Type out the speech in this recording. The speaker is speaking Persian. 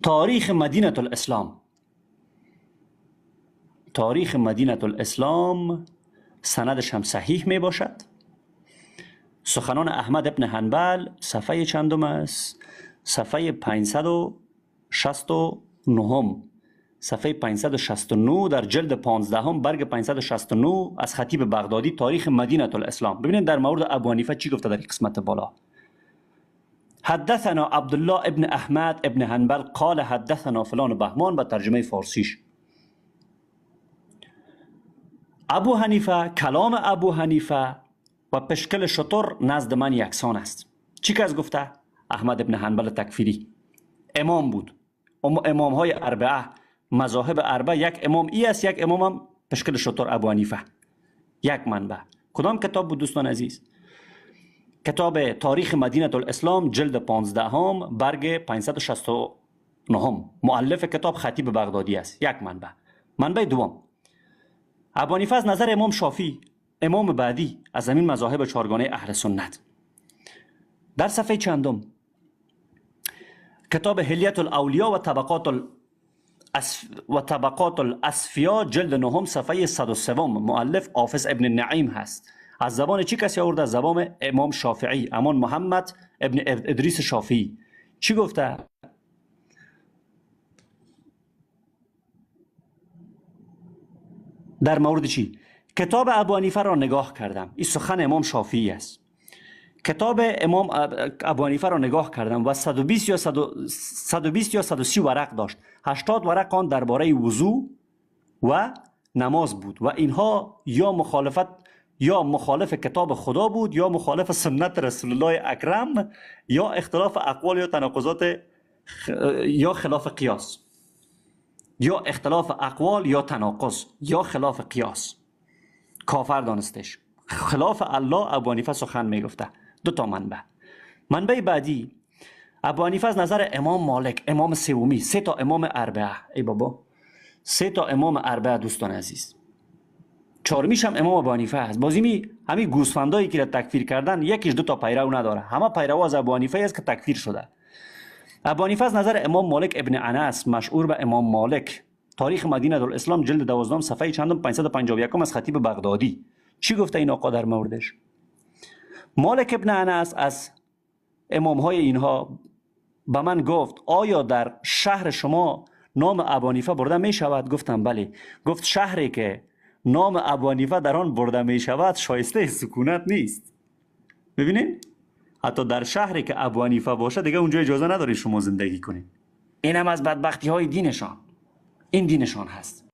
تاریخ مدینه الاسلام، تاریخ مدینه الاسلام سندش هم صحیح می باشد. سخنان احمد ابن حنبل صفحه چندم است؟ صفحه 569، صفحه 569 در جلد 15 برگ 569 از خطیب بغدادی، تاریخ مدینه الاسلام. ببینید در مورد ابو حنیفه چی گفته در قسمت بالا. حدثنا عبدالله ابن احمد ابن حنبل قال حدثنا فلان بهمان، با ترجمه فارسیش. ابو حنیفه، کلام ابو حنیفه و پشکل شتر نزد من یکسان است. چی کس گفته؟ احمد ابن حنبل تکفیری، امام بود. امام های اربعه، مذاهب اربعه، یک امام ای است، یک امام هم پشکل شتر ابو حنیفه. یک منبع. کدام کتاب بود دوستان عزیز؟ کتاب تاریخ مدینه الاسلام جلد 15 برگ 569، مؤلف کتاب خطیب بغدادی است. یک منبع. منبع دوم، ابو حنیفه از نظر امام شافعی، امام بعدی از همین مذاهب چهارگانه اهل سنت، در صفحه چندم کتاب حلیت الاولیا و طبقات الاصفیا جلد 9 صفحه 103، مؤلف حافظ ابن نعیم هست. از زبان چی کسی آورده؟ از زبان امام شافعی، امان محمد ابن ادریس شافعی. چی گفته؟ در مورد چی؟ کتاب ابو حنیفه را نگاه کردم. این سخن امام شافعی است. کتاب امام ابو حنیفه را نگاه کردم و 120 یا 120 یا 130 ورق داشت. 80 ورق آن درباره وضو و نماز بود و اینها یا مخالفت یا مخالف کتاب خدا بود یا مخالف سنت رسول الله اکرم یا اختلاف اقوال یا تناقضات یا خلاف قیاس، یا اختلاف اقوال یا تناقض یا خلاف قیاس. کافر دانستش، خلاف الله ابو حنیفه سخن میگفته. دو تا منبع. منبع بعدی، ابو حنیفه از نظر امام مالک، امام سومی، سه تا امام اربعه، ای بابا، سه تا امام اربعه دوستان عزیز، چهارمیش هم امام ابو حنیفه است. بازی می همین گوسفندایی که تکفیر کردن یکیش دو تا پیرو نداره، همه پیرو از ابو حنیفه است که تکفیر شده. ابو حنیفه از نظر امام مالک ابن انس، مشهور به امام مالک، تاریخ مدینه الاسلام جلد 12 صفحه چندم 551 از خطیب بغدادی. چی گفته این آقا در موردش؟ مالک ابن انس از امام های اینها به من گفت آیا در شهر شما نام ابو حنیفه برده می شود؟ گفتم بله. گفت شهری که نام ابو حنیفه در آن برده می شود شایسته سکونت نیست. ببینین حتی در شهری که ابو حنیفه باشه دیگه اونجا اجازه نداری شما زندگی کنید. این هم از بدبختی های دینشان، این دینشان هست.